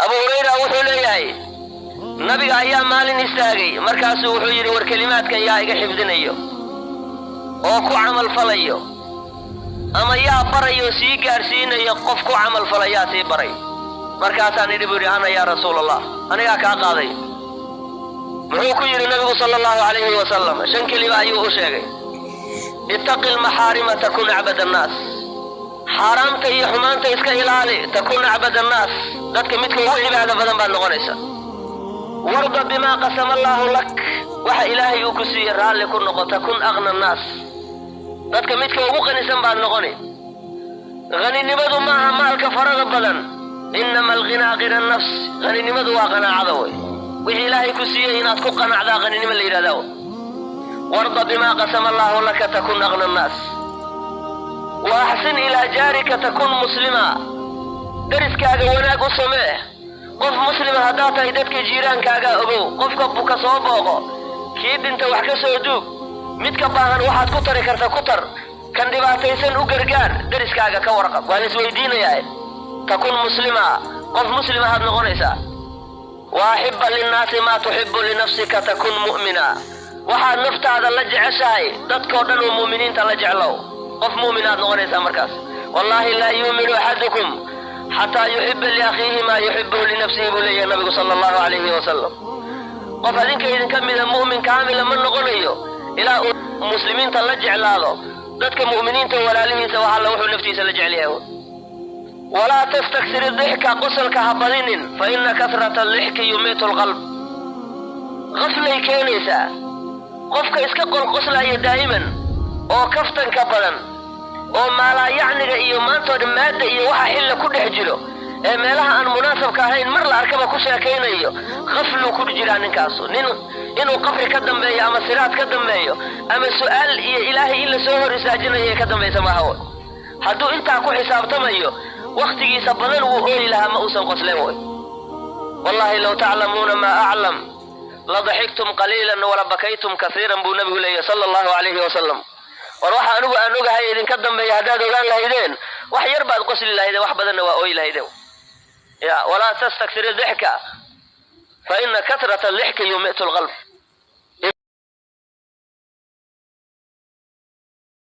Abu Hurayra wuxuu leeyahay, Nabiga ayaa maalin istaagay, markaasuu wuxuu yidhi: "War, kelimaadkan yaa iga xifdinayo oo ku camalfalayo, ama yaa barayo, sii gaadhsiinayo? Qof ku camalfalayaa sii baray?" Markaasaan idhi, buu yidhi, "Ana, yaa Rasuul Allah, anigaa kaa qaaday." Muxuu ku yidhi Nabigu sala Allahu calayhi wasalam? Shan kelima ayuu u sheegay. "Ittaqi almaxaarima takun acbad annaas." Xaaraamta iyo xumaanta iska ilaali. "Takun acbad annaas", dadka midka ugu cibaado badan baad noqonaysa. "Warda bimaa qasama Allaahu lak", waxa Ilaahay uu ku siiyey raalli ku noqo. "Takun aqna annaas", dadka midka ugu qanisan baad noqoni. Haninimadu maaha maalka farada badan. "Innama alghinaa ghina nafs", haninimadu waa qanaacada wey. Wixii Ilaahay ku siiyey inaad ku qanacdaa haninimo la yidhahdaa. "Warda bimaa qasama Allaahu laka takun aqna annaas. Wa axsin ilaa jaarika takun muslima." Deriskaaga wanaag u samee. Qof muslima haddaad tahay, dadka jiiraankaagaa ogow. Qofka buka soo booqo, kii dhinta wax ka soo duug, midka baahan waxaad ku tari karta ku tar, kan dhibaataysan u gargaar, deriskaaga ka warqab, waa la isweydiinayaa. "Takun muslima", qof muslimahaad noqonaysaa. "Wa axibba linnaasi maa tuxibu linafsika takun mu'mina." Waxaad naftaada la jeceshahay dadkoo dhan oo mu'miniinta la jeclow, qof mu'minaad noqonaysaa markaas. "Wallaahi, laa yuuminu axadukum xataa yuxiba liakhiihi maa yuxibuhu linafsihi", buu leeyahay Nabigu sala Allahu calayhi wasalam. Qof adinka idinka mida mu'min kaamila ma noqonayo ilaa uu muslimiinta la jeclaado, dadka mu'miniinta walaalihiisa, wax alla wuxuu naftiisa la jecel yahay. "Walaa tastaksir dixka", qosolka ha badinin. "Fa ina kasrata dixki yumiitu lqalb", qaflay keenaysaa. Qofka iska qolqoslaya daa'iman oo kaftanka badan oo maalaayacniga iyo maantoo dhan maadda iyo waxa xilla ku dhex jiro ee meelaha aan munaasabka ahayn mar la arkaba ku sheekaynayo, qafluu ku jiraa ninkaasu. Nin inuu qabri ka dambeeyo ama siraad ka dambeeyo ama su'aal iyo Ilaahay in la soo hor istaajinayo ka dambaysa maaha. Hadduu intaa ku xisaabtamayo, wakhtigiisa badan wuu ooyi lahaa, ma uusan qosleen way. "Wallahi, low taclamuuna maa aclam ladaxiktum qaliilan wala bakaytum kasiiran", buu Nabigu leeyahy sala Allahu calayhi wasalam. War, waxa anigu aan ogahay idinka dambeeya haddaad ogaan lahaydeen, wax yar baad qosli lahaydeen, wax badanna waa ooyi lahaydeen. Ya, "Walaa tastaksir dixka, fa ina kasrata dixki yumitu lqalb."